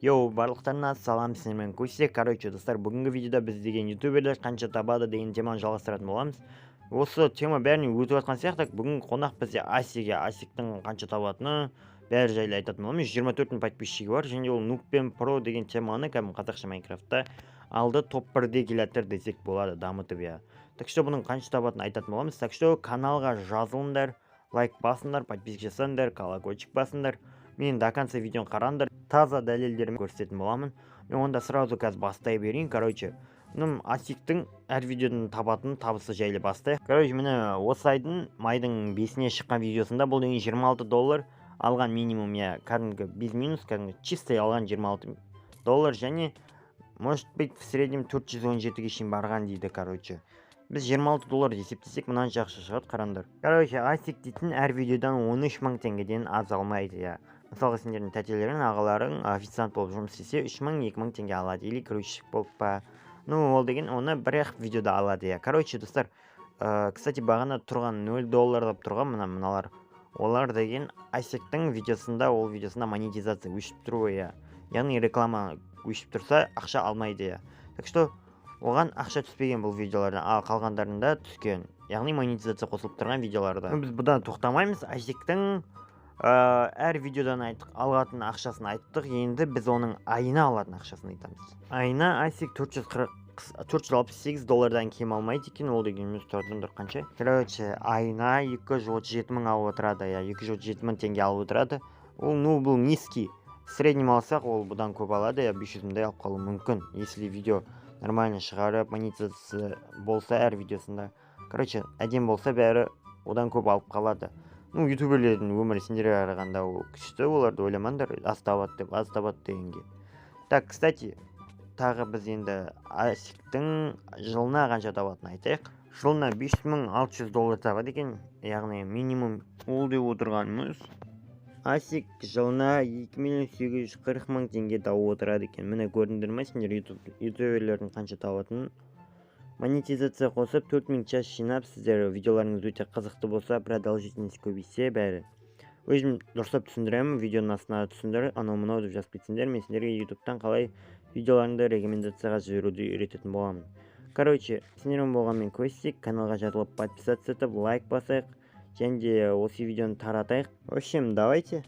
Йоу, барлықтарына салам, сіздермен Кусик. Короче, достар, бүгінгі видеода біз деген ютуберлер қанша табады деген теманы жалғастыратын боламыз. Осы тема бәріне өтіп жатқан сияқты. Бүгін қонақ бізде Асиге, Асиктің қанша табатыны бәрі жайлы айтатын боламыз. 24 мың подписчигі бар және ол нуб пен про деген теманы кәдімгі қазақша Майнкрафтта алды, топ 1-де келе жатыр десек болады, дамытып, иә. Так что бұның қанша табатынын айтатын боламыз. Так что каналға жазылыңдар, лайк басыңдар, подписка жасаңдар, колокольчик басыңдар. Мен до конца видеоны қараңдар, таза дәлелдермен көрсететін боламын. Мен онда сразу қазір бастай берейін. Короче, ну, Асиктің әр видеодан табатын табысы жайлы бастайық. Короче, міне, осы айдың, майдың 5-іне шыққан видеосында бұл деген 26 доллар алған минимум, иә, кәдімгі без минус, кәдімгі чистый алған 26 доллар және, может быть, в среднем 417-ге шейін барған дейді. Короче, біз 26 доллар есептесек, мынанша ақша шығады, қараңдар. Короче, Асик дейтін әр видеодан 13 мың теңгеден аз алмайды, иә. Мысалға, сендердің тәтелерің, ағаларың официант болып жұмыс істесе, 3000, 2000 теңге алады или грузчик болып па, ну, ол деген оны бір ақ видеода алады, иә. Короче, достар, кстати, бағана тұрған 0 доллар деп тұрған мына мыналар, олар деген Асиктің видеосында, ол видеосында монетизация өшіп тұр, иә, яғни реклама өшіп тұрса, ақша алмайды, иә. Так что оған ақша түспеген бұл видеолардан, ал қалғандарында түскен, яғни монетизация қосылып тұрған видеоларда. Біз бұдан тоқтамаймыз. Асиктің әр видеодан айттық, алатын ақшасын айттық, енді біз оның айына алатын ақшасын айтамыз. Айына Асик 440, 468 доллардан кем алмайды екен. Ол дегеніміз, тұрдыңдар, қанша? Короче, айына 237 мың алып отырады, иә, 237 мың теңге алып отырады ол. Ну, бұл низкий, в среднем алсақ, ол бұдан көп алады, иә, 500 мыңдай алып қалуы мүмкін, если видео нормально шығарып, монетизация болса әр видеосында, короче, әдемі болса бәрі, одан көп алып қалады. Ну, ютуберлердің өмірі сендерге қарағанда ол күшті, оларды ойламаңдар аз табады деп, аз табады дегенге. Так, кстати, тағы біз енді Асиктің жылына қанша табатынын айтайық. Жылына 5600 доллар табады екен, яғни минимум. Ол деп отырғанымыз, Асик жылына 2 миллион 840 мың теңге тауып отырады екен. Міне, көрдіңдер ма сендер ютуберлердің қанша табатынын? Монетизация қосып, 4000 час жинап, сіздер видеоларыңыз өте қызықты болса, продолжительность көбейсе, бәрі өзім дұрыстап түсіндіремін. Видеоның астына «түсіндір», анау мынау деп жазып кетсеңдер, мен сендерге Ютубтан қалай видеоларыңды рекомендацияға жіберуді үйрететін боламын. Короче, сендермен болған мен, Костик. Каналға жазылып, подписаться етіп, лайк басайық және де осы видеоны таратайық. В общем, давайте.